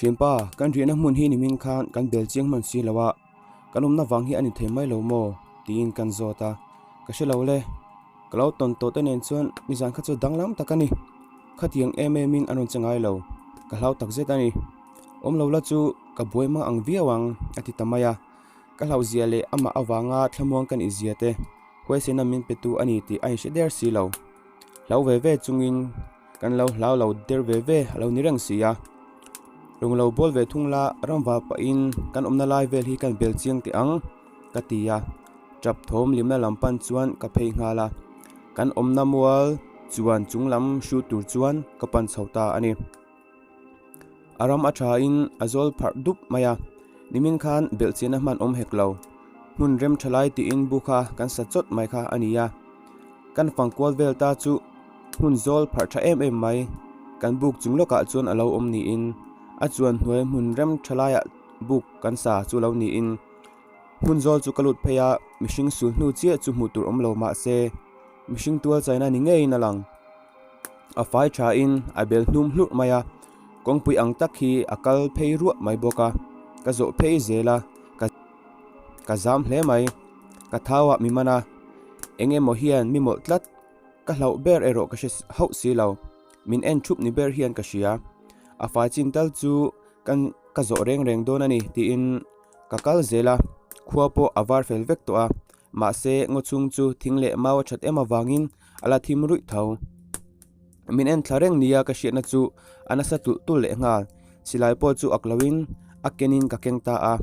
Thianpa, kan riahna hmun hi nimin khan kan bel chiang hman si lo a, kan awmna vang hi a ni thei mai lo maw? tiin kan zawt a, ka hre lo le. Ka lo tawn tawh te nen chuan nizan kha chu danglam tak a ni. Khatiang em em in an rawn che ngai lo, ka hlau tak zet a ni. Awm lo la chu ka buai mang ang viau ang, a ti ta mai a. Ka hlauhzia leh amah avanga thlamuang ka nihzia te huaisena min pe tu a ni tih a inhre der si lo. Hlau ve ve chungin kan lo hlau lo der ve ve a lo ni reng si a. Rung lo bawl ve thung la ramva pahin kan awmna lai vel hi kan bel chiang teh ang ka ti a. Tap thawm limna lam pan chuan ka phei nghal a. Kan awmna mual chuan chung lam hru tur chuan ka pan chho ta a ni. A ram a tha in a zawl pharh dup mai a, nimin khan belhchian a hman awm hek lo. Hmun rem tha lai tiin bu kha kan sa chawt mai kha a ni a. Kan fang kual vel ta chu hmun zawl pharh tha em em mai kan buk chung lawkah chuan a lo awm niin a chuan hnuai hmun rem tha laiah buk kan sa chu lo niin hmun zawl chu ka lut phei a, mihring sul hnu chiah chu hmuh tur awm lo mahse mihring tual chaina ni ngeiin a lang. A fai thain a bel hnum hlurh mai a, kawngpui ang tak hi a kal phei ruah mai bawk a, ka zawh phei zel a, ka ka zam hle mai, ka thau ah mi man a, eng emaw hian mi mawlh tlat, ka hlauh ber erawh ka hre hauh si lo, min en thup ni ber hian ka hria, a fai chin tal chu kan ka zawh reng reng dawn a ni tiin ka kal zel a, khua pawh a var fel vek tawh a. Mahse, ngaw chhung chu thing leh mau a that em avangin a la thim ruih tho. Min en thla reng nia ka hriatna chu a nasa tulh tulh leh nghal. Silai pawh chu ak loin a kenin ka keng ta a.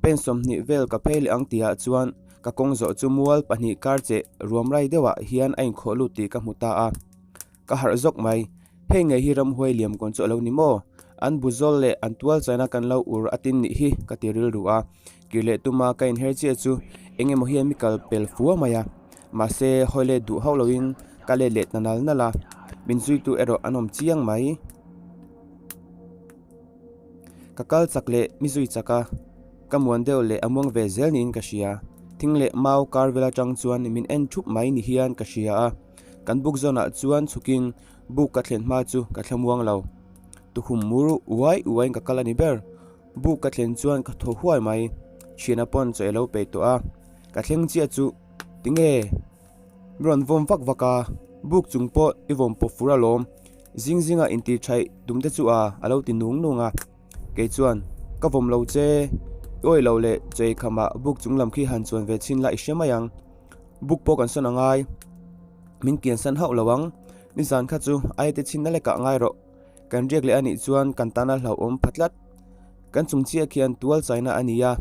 Pen 20 vel ka phei leh ang tihah chuan ka kawng zawh chu mual pahnih kar cheh ruam rai deuhah hian a inkhawh lut tih ka hmu ta a. Ka harh zawk mai. Hei ngei hi ramhuai liam kawn chu a lo ni maw? An bu zawl leh an tual chaina kan lo ur a tin nih hi ka ti rilru a. Kir leh tuma ka inher chiah chu eng emaw hian mi kal pel fua mai a. Mahse, hawi let duh hauh loin ka let leh ta nal nal a. Min zuitu erawh an awm chiang mai. Ka kal chak leh mi zui chak a, ka muan deuh leh a muang ve zel niin ka hria. Thing leh mau kar vel atang chuan min en thup mai ni hian ka hria a. Kan buk zawnah chuan chhukin buk ka thlen hma chu ka thlamuang lo. Tukhum mur uai uaiin ka kal a ni ber. Buk ka thlen chuan ka thaw huai mai. Thiana pawn chaw ilo peih tawh a. Ka thleng chiah chu tinge mi rawn vawm vak vak a, buk chung pawh i vawm pawp fur alawm. Zing zinga intih thaih tum te chu a a lo ti nung nung a. Kei chuan ka vawm lo che, i awih loh leh chaw ei khamah buk chung lam khi han chuan ve chhin la i hre mai ang. Buk pawh kan sawn a ngai, min kian san hauh lo ang. Nizan kha chu ai te chhin na lekah ngai rawh. Kan riak leh a nih chuan kan tana hlauhawm pha tlat. Kan chung chiah khian tual chaina a ni a,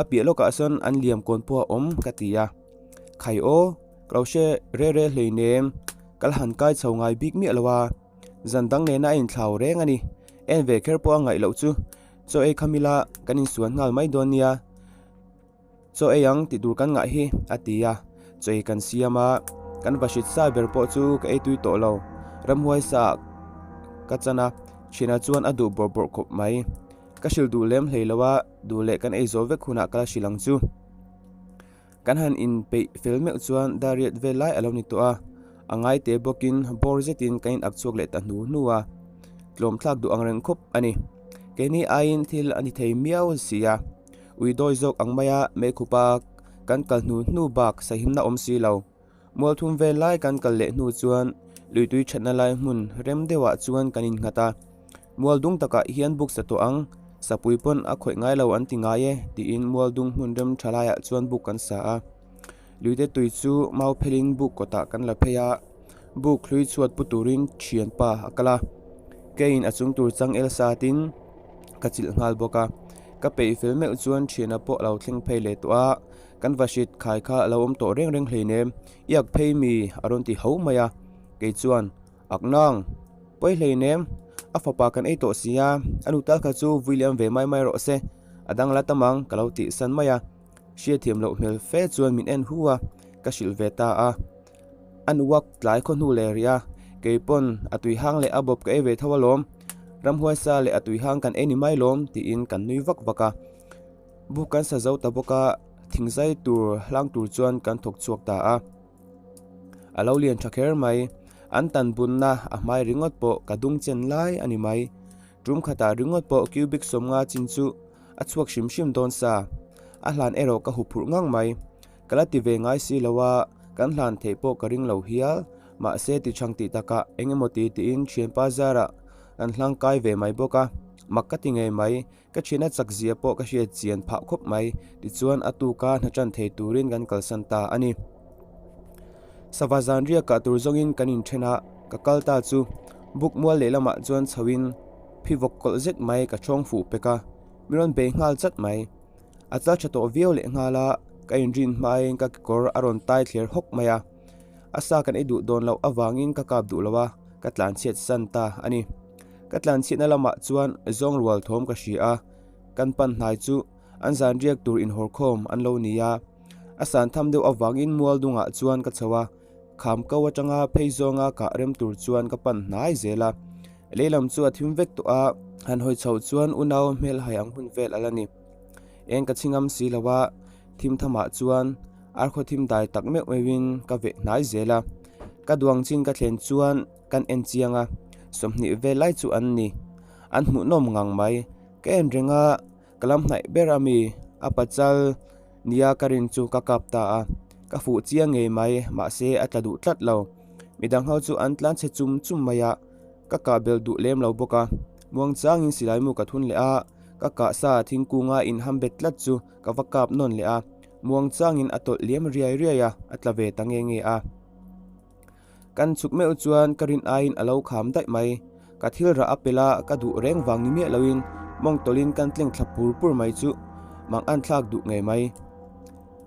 a piah lawkah sawn an liam kawn pawh a awm ka ti a. Khai aw, ka lo hre re re hleinem, ka la han kai chho ngai bik miah lo a, zan dang nena a inthlau reng a ni. En ve kher pawh a ngaih loh chu, chaw ei kham ila kan insuan nghal mai dawn nia. Chaw ei ang tih tur kan ngah hi a ti a, chaw ei kan siam a, kan va hrit sa ber pawh chu ka ei tui tawh lo, ramhuai sa ah ka chan a, thianah chuan a duh bawrh bawrh khawp mai, ka hrilh duh lem hlei lo a, duh leh kan ei zawh vek hunah ka la hrilh ang chu. Kan han inpeih fel meuh chuan dariat vel lai a lo ni tawh a, a ngai te bawkin bawr zetin kan in ak chhuak leh ta hnu hnu a, tlawm thlak duh ang reng khawp a ni, keini aiin thil a ni thei miau si a. Ui dawi zawk ang maia meikhupa kan kal hnu hnu bak sahimna awm si lo. Mual thum vel lai kan kal leh hnu chuan luitui thatna lai hmun rem deuhah chuan kan innghat a. Mual dung takah hian buk sa tawh ang, sapui pawn a khawih ngai lo an ti ngai e tiin mual dung hmun rem tha laiah chuan buk kan sa a. Luite tui chu mau phelin buk kawtah kan la phei a, buk hlui chhuat pu turin thianpa a kal a. Keiin a chung tur changel satin ka chilh nghal bawk a. Ka peih fel meuh chuan thiana pawh a lo thleng phei leh tawh a, kan vahrit khai kha a lo awm tawh reng reng hleinem, i ak phei mi a rawn ti ho mai a, kei chuan ak nang, pawi hleinem, a fapa kan ei tawh si a, a nu tal kha chu vui liam ve mai mai rawh se, a dang la tam ang ka lo tih san mai a, hriatthiam loh hmel fe chuan min en hu a, ka hrilh ve ta a. A nuak tlai khaw hnu leh rih a, kei pawn a tui hang leh a bawp ka ei ve tho alawm, ramhuai sa leh a tui hang kan ei ni mai lawm tiin kan nui vak vak a. Buk kan sa zo ta bawk a, thing zai tur hlang tur chuan kan thawk chhuak ta a. A lo lian tha kher mai, an tan bunna a hmai ringawt pawh ka dung chen lai a ni mai. Tum khatah ringawt pawh cubic 50 chin chu a chhuak hrim hrim dawn sa. A hlan erawh ka huphurh ngang mai. Ka la ti ve ngai si lo a, kan hlan theih pawh ka ring lo hial. Mahse ti chhang tih takah eng emaw ti tiin thianpa zarah kan hlang kai ve mai bawk a, mak ka ti ngei mai. Ka thiana chak zia pawh ka hriat chian phah khawp mai. Tichuan a tuka hna tan thei turin kan kalsan ta a ni. Sava zan riak kah tur zawngin kan inthen a, ka kal ta chu buk mual lehlamah chuan chhoin phi vawk kawlh zet mai ka chhawng fuh pek a, min rawn bei nghal chat mai. A chal tha tawh viau leh nghal a, ka inrin hmain ka kekawr a rawn tai thler hawk mai a. A sa kan ei duh dawn loh avangin ka kap duh lo a, ka tlanchhiat san ta a ni. Ka tlanchhiatna lamah chuan zawng rual thawm ka hria a, kan pan hnai chu an zan riak tur inhawrkhawm an lo ni a. A san tham deuh avangin mual dungah chuan ka chho a, kham ko atanga phei zawnga kah rem tur chuan ka pan hnai zel a. Lei lam chu a thim vek tawh a, han hawi chhoh chuan unau hmelhai ang hun vel a la ni. Eng ka chhi ngam si lo a, thim thamah chuan arkhaw thim dai tak meuh meuhin ka veh hnai zel a. Ka duang chin ka thlen chuan kan en chiang a, 20 vel lai chu an ni. An hmuhnawm ngang mai. Ka en reng a, ka lam hnaih ber a mi, a pachal nia ka rin chu ka kap ta a. Ka fuh chiang ngei mai, mahse a tla duh tlat lo. Midang ho chu an tlan chhe chum chum mai a, ka kah bel duh lem lo bawk a. Muangchangin silai mu ka thun leh a, ka kah sa thingkunga inham bet tlat chu ka va kap nawn leh a. Muangchangin a tawlh liam riai riai a, a tla ve ta nge nge a. Kan chhuk meuh chuan ka rin aiin a lo kham daih mai. Ka thil rah a pel a, ka duh reng vang ni miah loin mawng tawlhin kan tleng thla pur pur mai chu mang an thlak duh ngei mai.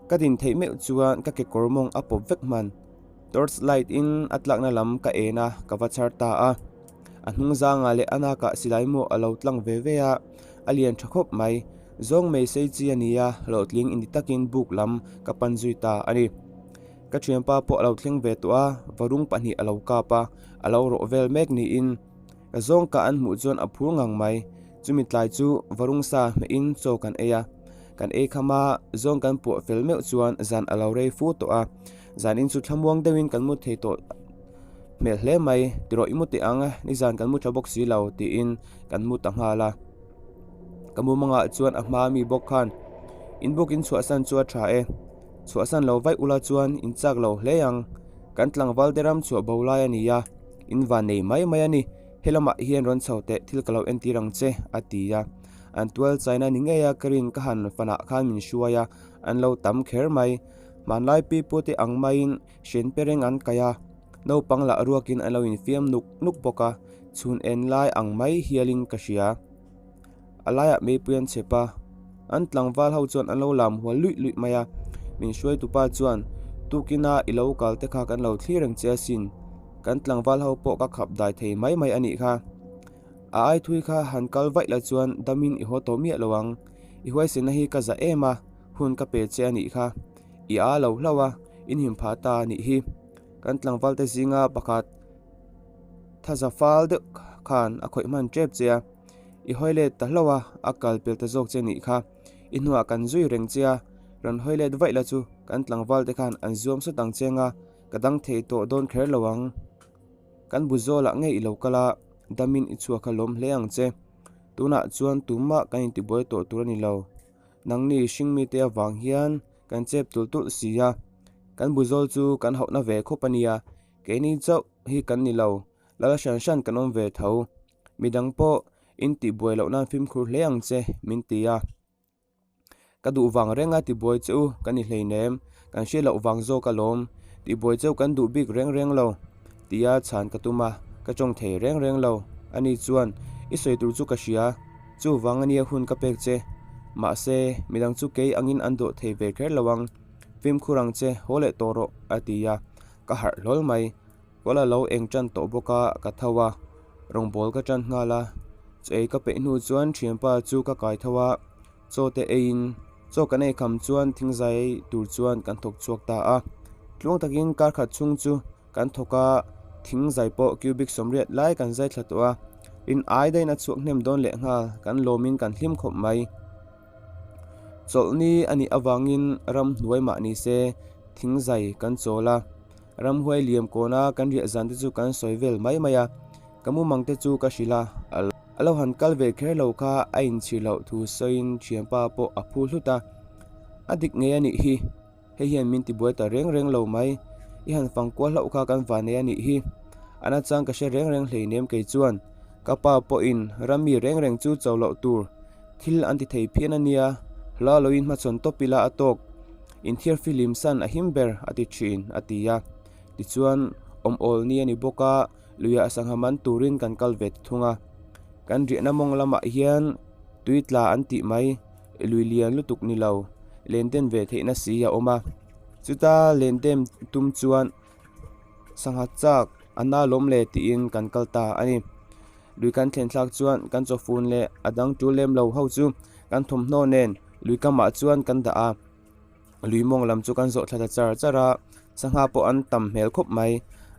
Ka din theih meuh chuan ka kekawr mawng a pawp vek hman. Torch light in a tlakna lam ka en a, ka va chhar ta a. A hnung zangah leh a nakah silai maw a lo tlang ve ve a, a lian tha khawp mai. Zawng mai sei chi a ni a, hlawhtling inti takin buk lam ka pan zui ta a ni. Ka thianpa pawh a lo thleng ve tawh a, varung pahnih a lo kap a, a lo rawh vel mek niin ka zawng kah an hmuh chuan a phur ngang mai. Chumi tlai chu varung sa hmehin chaw kan ei a, kan ei kham a, zawng kan puah fel meuh chuan zan a lo rei fu tawh a, zanin chu thlamuang deuhin kan mu thei tawh hmel hle mai, tirawh i mu teh ang, nizan kan mu tha bawk si lo tiin kan mu ta nghal a. Ka mumangah chuan a hma mi bawk khan inbuk in chhuahsan chu a tha e. Chhuahsan lo vaih ula chuan in chak lo hle ang. Kan tlangval te ram chhuah bo lai a ni a, in van nei mai mai a ni. He lamah hian rawn chho teh thil ka lo entir ang che, a ti a. An tual chaina ni ngei a ka rin ka han fanah khan min hruai a, an lo tam kher mai. Hmanlai pi pu te ang maiin hren pe reng an kaih a, naupang lah ruakin an lo infiam nuk nuk bawk a, chhun en lai ang mai hialin ka hria. A laiah meipui an chep a, an tlangval ho chuan an lo lam hual luih luih mai a, min hruaitupa chuan tukina i lo kal te kha kan lo thlir reng che asin, kan tlangval ho pawh ka khap dai thei mai mai a nih kha. A ai thui kha han kal vaih la chuan damin i haw tawh miah lo ang, i huaisenna hi ka za em a, hun ka pe che a nih kha, i a lo hlauh a, in him phah ta a nih hi. Kan tlangval te zinga pakhat thaza fal deuh khan a khawih hman tep che a. I hawi let ta hlauh a, a kal pel ta zawk che nih kha. I hnuah kan zui reng che a, rawn hawi let vaih la chu kan tlangval te khan an zuam sawt ang che anga ka dang thei tawh dawn kher lo ang. Kan bu zawlah ngei i lo kal a, damin i chhuak kha lawm hle ang che. Tunah chuan tumah kan intibuai tawh tur a ni lo. Nangni hringmite avang hian kan chep tulh tulh si a, kan bu zawl chu kan hauhna ve khawp a nia, keini chauh hi kan ni lo, lal hran hran kan awm ve tho. Midang pawh in tihbuai loh nan fimkhur hle ang che, min ti a. Ka duh vang reng a tibuai che u ka ni hleinem, kan hriat loh vang zawk alawm, tihbuai cheu kan duh bik reng reng lo, tia chhan ka tum a, ka tawng thei reng reng lo. Ani chuan, I sawi tur chu ka hria, chuvang ania hun ka pek che. Mahse, midang chu kei angin an dawh thei ve kher lo ang, fimkhur ang che, haw leh tawh rawh, a ti a, ka harh hlawl mai. Kuala lo eng tan tawh bawk a, ka tho a, rawngbâwl ka tan nghal a, chaw ei ka peih hnu chuan thianpa chu ka kai tho a, chaw te eiin chaw kan ei kham chuan thingzai tur chuan kan thawk chhuak ta a, tluang takin kar khat chhung chu kan thawk a, thingzai pawh cubic 80 lai kan zai thla tawh a, in ai daihin a chhuak hnem dawn leh nghal, kan lawmin kan hlim khawp mai. Chawlhni a nih avangin ramhnuai mah ni se thingzai kan chawl a. Ramhuai liam kawna kan riah zan te chu kan sawi vel mai mai a, ka mumang te chu ka hrilh a. A lo han kal ve kher lo kha a inchhir loh thu sawiin thianpa pawh a phu hlut a. A dik ngei a nih hi. Hei hian min tibuai ta reng reng lo mai. I han fang kual hlauh kha kan vanei a nih hi. A nachang ka hre reng reng hleinem kei chuan. Ka pa pawhin ram mi reng reng chu cho loh tur thil an ti thei phian a nia, hla loin hmachhawn tawp ila a tawk. Inthiar fihlim san a him ber a ti thin, a ti a. Tichuan, awm awl ni a ni bawk a, luiah sangha man turin kan kal ve ta thung a. Kan riahna mawng lamah hian tui tla an tih mai. Lui lian lutuk ni lo, len den ve theihna si a awm a. Chuta len dem tum chuan sangha chak a na lawm le tiin kan kal ta a ni. Lui kan thlen thlak chuan kan chawfun leh a dang tul lem lo ho chu kan thawmhnaw nen lui kamah chuan kan dah a. Lui mawng lam chu kan zawh thla ta char char a, sangha pawh an tam hmel khawp mai.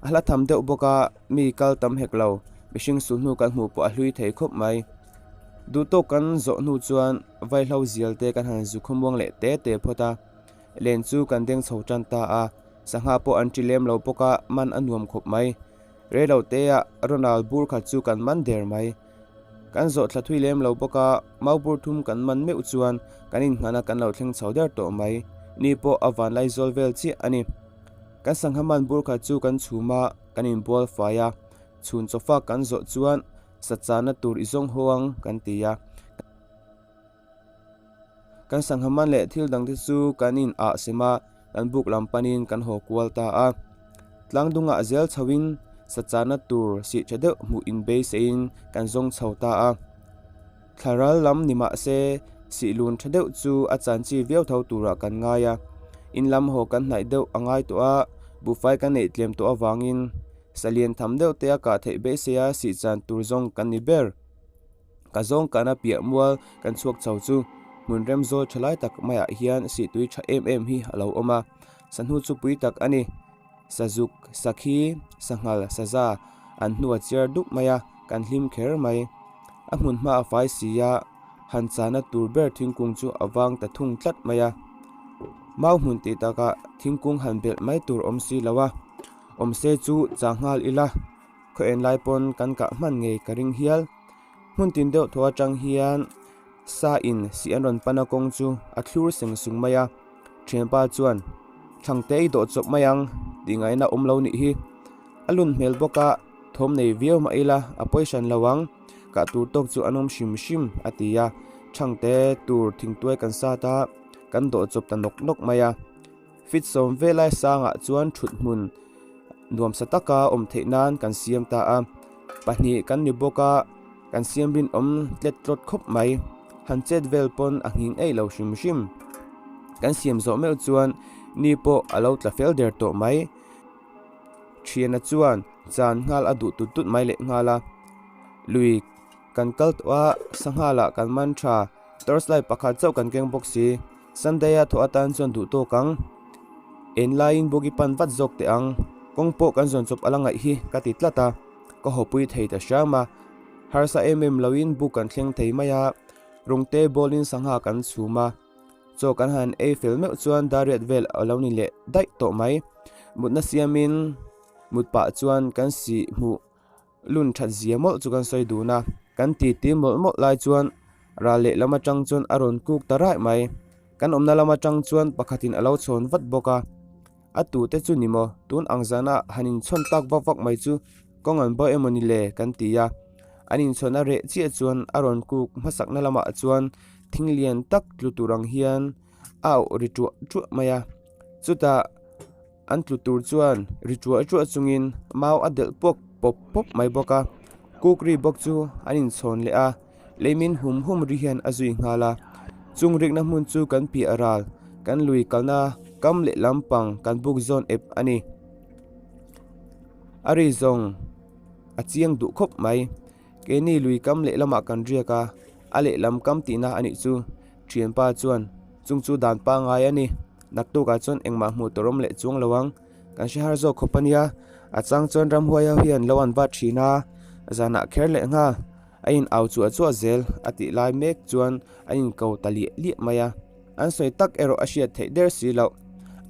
A hla tham deuh bawk a, mi kal tam hek lo, mihring sulhnu kan hmuh pawh a hlui thei khawp mai. Duhtawk kan zawh hnu chuan vaihlo zial te kan han zu khawmuang leh te te phawt a, len chu kan deng chho tan ta a, sangha pawh an ṭi lem lo bawk a, man a nuam khawp mai. Reilo te ah Ronald bur khat chu kan man der mai. Kan zawh thla thui lem lo bawk a, mau bur thum kan man meuh chuan kan innghan a kan lo thleng chho der tawh mai. Ni pawh a van lai zawl vel chiah a ni. Kan sangha man bur khat chu kan chhum a, kan inbual fai a, chhun chawfak kan zawh chuan sa chana tur i zawng haw ang kan ti a. Kan sangha man leh thil dangte chu kan in ah sem a, kan buk lam panin kan haw kual ta a. Tlang dungah zel chhoin sa chana tur sih tha deuh hmuh inbeiseiin kan zawng chho ta a. Thlaral lam ni mah se sih lun tha deuh chu a chan chi viau tho turah kan ngai a. In lam haw kan hnaih deuh a ngai tawh a, buhfai kan neih tlem tawh avangin sa lian tham deuh te a kah theih beiseia sih chan tur zawng kan ni ber. Ka zawng kana piah mual kan chhuak chho chu hmun rem zawl tha lai tak maiah hian sihtui tha em em hi a lo awm a, sahnu chu pui tak a ni. Sazuk, sakhi, sanghal, saza an hnu a chiar dup mai a, kan hlim kher mai. A hmun hma a fai si a, han chahna tur ber thingkung chu a vang ta thung tlat mai a. Mau hmun tih takah thingkung han belh mai tur awm si lo a, awm se chu chah nghal ila. Khaw en lai pawn kan kah hman ngei ka ring hial. Hmun tin deuh thaw atang hian sa in sih an rawn pan a kawng chu a thlur seng sung mai a. Thianpa chuan Thangte i dawh chawp mai ang tih ngaihna awm lo nih hi. A lun hmel bawk a, thawm nei viau mah ila a pawi hran lo ang. Kah tur tawk chu an awm hrim hrim a ti a. Thangte tur thingtuai kan sat a, kan dawh chawp ta nawk nawk mai a. Fit sawm velai sangah chuan thut hmun nuamsa taka awm theih nan kan siam ta a, pahnih kan ni bawk a, kan siam rinawm tlet tlawt khawp mai. Han chet vel pawn a nghing eih lo hrim hrim. Kan siam zawh meuh chuan ni pawh a lo tla fel der tawh mai. Thiana chuan chan nghal a duh tut tut mai leh nghal a, lui kan kal tawh a, sangha lah kan man tha, torchlight pakhat chauh kan keng bawk si. Sunday a thawh atan chuan duh tawk ang. En laiin bawk i pan vat zawk teh ang. Kawng pawh kan zawn chawp a la ngaih hi ka ti tlat a, ka hawpui thei ta hram a. Harsa em em loin buk kan thleng thei mai a, rungte bawlin sangha kan chhum a. Chaw kan han ei fel meuh chuan dariat vel a lo ni leh daih tawh mai. Mutna siamin mut pah chuan kan sih hmuh. Lun that zia mawlh chu kan sawi dun a, kan ti ti mawlh mawlh lai chuan ral leh lam atang chuan a rawn kuk ta raih mai. Kan awmna lam atang chuan pakhatin a lo chhawn vat bawk a, a tute chu ni maw tun ang zana han inchhawn tak vak vak mai chu kawng an bo emaw ni le kan ti a. An inchhawn a reh chiah chuan a rawn kuk hmasakna lamah chuan thing lian tak tlu tur ang hian a auh ri ṭuah ṭuah mai a, chutah. An tlu tur chuan ri ṭuah ṭuah chungin mau a delh puak pawp pawp mai bawk a, kukri bawk chu an inchhawn leh a, leimin hum hum ri hian a zui nghal a. Chung rikna hmun chu kan piah ral, kan lui kalna kam leh lampang kan buk zawn ep a ni. A ri zawng a chiang duh khawp mai. Keini lui kam lehlamah kan riak a, a lehlam kam tihna a nih chu. Thianpa chuan, Chung chu dan pangngai a ni. Naktukah chuan engmah hmuh tur awm leh chuang lo ang. Kan hre har zawk khawp a nia. A chang chuan ramhuai ho hian lo an vat thin a, zanah kher leh nghal. A in au chuah chuah zel a tih lai mek chuan an in ko ta liah liah mai a. An sawi tak erawh a hriat theih der si loh.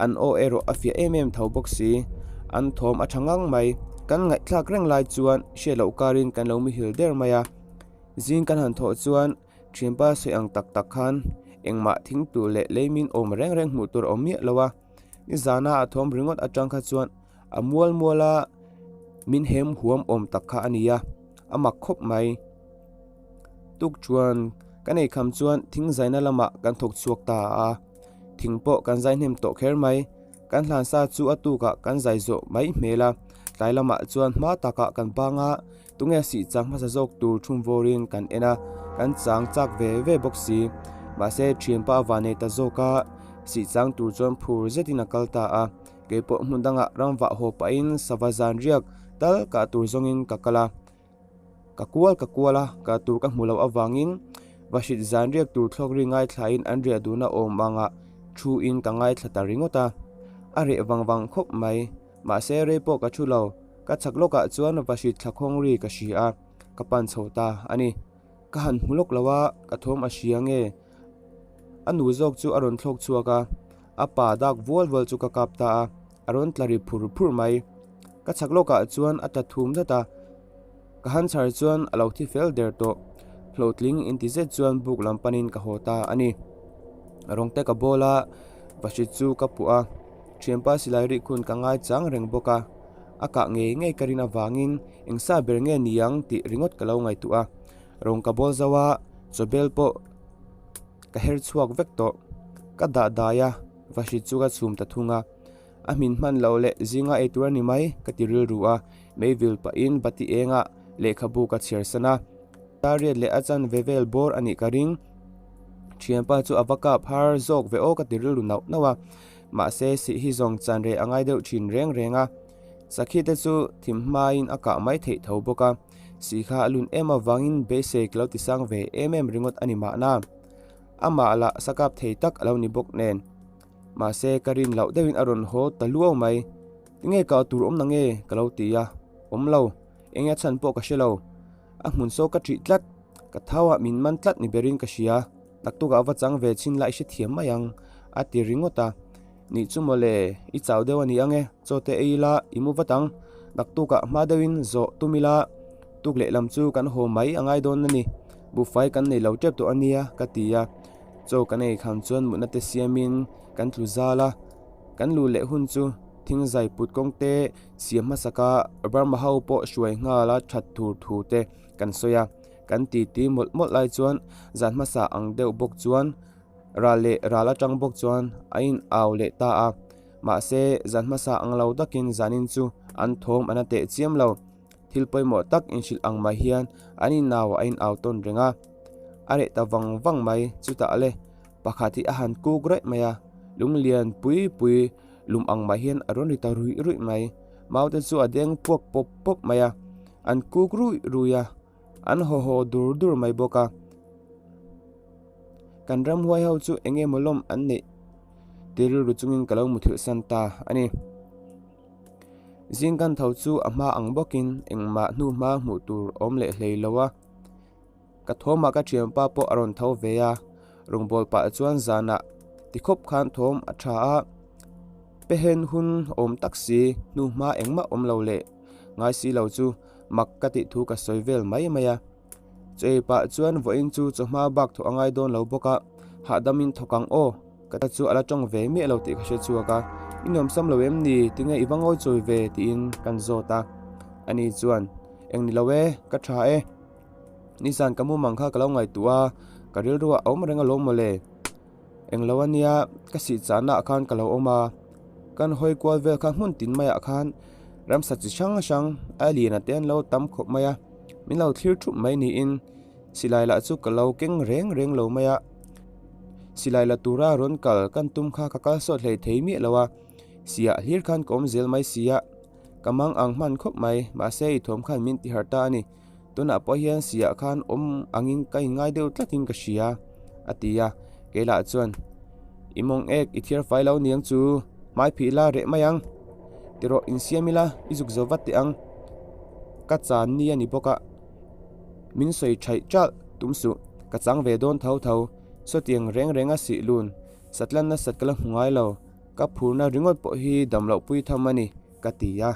An aw erawh a fiah em em tho bawk si. An thawm a tha ngang mai. Kan ngaihthlak reng lai chuan hriat loh karin kan lo muhil der mai a. Zing kan han thawh chuan thianpa sawi ang tak tak khan engmah thing tur leh leimin awm reng reng hmuh tur a awm miah lo a. Nizana a thawm ringawt atang kha chuan a mual mual a min hem huam awm tak kha a ni a, a mak khawp mai. Tuk chuan ka nei kham chuan thing zaina lamah kan thawk chhuak ta a, thing pawh kan zai hnem tawh kher mai. Kan hlan sa chu a tukah kan zai zawh mai hmel a, tlai lamah chuan hma takah kan bang a, tunge sih chang hmasa zawk tur thum vawrin kan en a, kan chang chak ve ve bawk si. Mahse thianpa a van nei ta zawk a, sih chang tur chuan phur zetin a kal ta a, keipawh hmun dangah ramvah haw pahin sava zan riak tal kah tur zawngin ka kal a. Ka kual ka kual a, kah tur ka hmu loh avangin Vahrit zan riak tur thlawk ri ngaithlain an riah duhna awm anga thu in ka ngaithla ta ringawt a. A reh vang vang khawp mai. Mahse rei pawh ka thu lo, ka chhak lawkah chuan Vahrit thla khawng ri ka hria a, ka pan chho ta a ni. Ka han hmu lawk lo a, ka thawm a hria nge? A nu zawk chu a rawn thlawk chhuak a, a pa dak vual vual chu ka kap ta a, a rawn tla ri phur phur mai. Ka chhak lawkah chuan a tla thum dat a, ka han chhar chuan a lo thi fel der tawh. Hlawhtling inti zet chuan buk lam panin ka haw ta a ni. Rawng te ka bawl a, vahrit chu ka puah a, thianpa silai rih khun ka ngai chang reng bawk a, a kah ngei ngei ka rin avangin eng sa ber nge ni ang tih ringawt ka lo ngaihtuah a. Rawng ka bawl zo a, chawbel pawh ka her chhuak vek tawh. Ka dah dai a, vahrit chu ka chhum ta thung a. A hmin hman loh leh zinga ei tur a ni mai ka ti rilru a, meivil pahin bati engah lehkhabu ka chhiar san a. Tariat leh a chanve vel bawr a nih ka ring. Thianpa chu a va kap har zawk ve aw ka ti rilru nauh nauh a. Mahse sih hi zawng chan reh a ngai deuh thin reng reng a. Sakhi te chu thim hmain a kah mai theih tho bawk a. Sih kha a lun em avangin beisei ka lo ti sang ve em em ringawt a ni mahna. Amah lah sa kap thei tak a lo ni bawk nen. Mahse ka rin loh deuhin a rawn haw ta luau mai. Tinge kah tur awm na nge? ka lo ti a. Awm lo. Enge a chhan pawh ka hre lo. A hmun saw ka ṭih tlat. Ka thau ah min man tlat ni berin ka hria. Naktukah va chang ve chhin la i hrethiam mai ang, a ti ringawt a. Nih chu mawle, i chau deuh a ni ang e, chaw te ei ila i mu vat ang. Naktukah hma deuhin zawh tum ila, tuk lehlam chu kan haw mai a ngai dawn a ni. Buhfai kan nei lo tep tawh a nia, ka ti a. Chaw kan ei kham chuan mutna te siamin kan tlu zal a, kan luh leh hun chu thingzai put kawng te siam hmasaka Burma ho pawh hruai nghal a that tur thu te kan sawi a, kan titi mawlh mawlh lai chuan zan hmasa ang deuh bawk chuan ral leh ral atang bawk chuan a in au leh ta a, mahse zan hmasa ang lo takin zanin chu an thawm an a teh chiam lo. Thil pawimawh tak inhrilh ang mai hian an inau a inau tawn reng a, a reh ta vang vang mai. Chutah le pakhat hi a han kuk raih mai a, lunglian pui pui lum ang mai hian a rawn ri ta ruih ruih mai. Mau te chu a deng puak pawp pawp mai a, an kuk ruih ruih a, an haw haw dur dur mai bawk a. Kan ramhuai ho chu eng emaw lawm an neih ti rilru chungin ka lo muthilh san ta a ni. Zing kan tho chu a hma ang bawkin engmah hnu hma hmuh tur awm leh hlei lo a, ka thawmah ka thianpa pawh a rawn tho ve a, rawngbâwl pah chuan zanah tikhawp khan thawm a tha a, pehen hun awm tak si hnu hma engmah awm lo leh ngai si lo chu mak ka tih thu ka sawi vel mai mai a. Chei pah chuan vawiin chu chawhma bak thawh a ngai dawn lo bawk a, hahdamin thawk ang aw, ka ta chu a la tawng ve miah lo tih ka hre chhuak a, i nuamsam lo em ni, tinge i va ngawi chawi ve tiin kan zawt a, ani chuan eng ni lo e, ka tha e, nizan ka mumang kha ka lo ngaihtuah a, ka rilruah a awm reng alawm mawle. Englo a nia, ka sih chahna ah khan ka lo awm a, kan hawi kual vel kha hmun tin maiah khan ramsa chi hrang hrang a lian a te an lo tam khawp mai a, min lo thlir thup mai niin silai lah chu ka lo keng reng reng lo mai a, silai la tura rawn kal kan tum kha ka kal sawt hlei thei miah lo a, siah hlir khan ka awm zel mai sia, ka mang ang hman khawp mai, mahse i thawm khan min ti harh ta a ni. Tunah pawh hian siah khan awm angin ka inngai deuh tlatin ka hria a ti a, keilah chuan i mawng ek i thiar fai lo niang chu hmai phih la reh mai ang tirawh insiam ila i zuk zo vat teh ang ka chan ni a ni bawk a min sawi thaih chalh tum suh ka chang ve dawn tho tho sawtiang reng reng a sih lun satlan nasat ka la hmu ngai lo ka phurna ringawt pawh hi dam loh pui tham a ni ka ti a.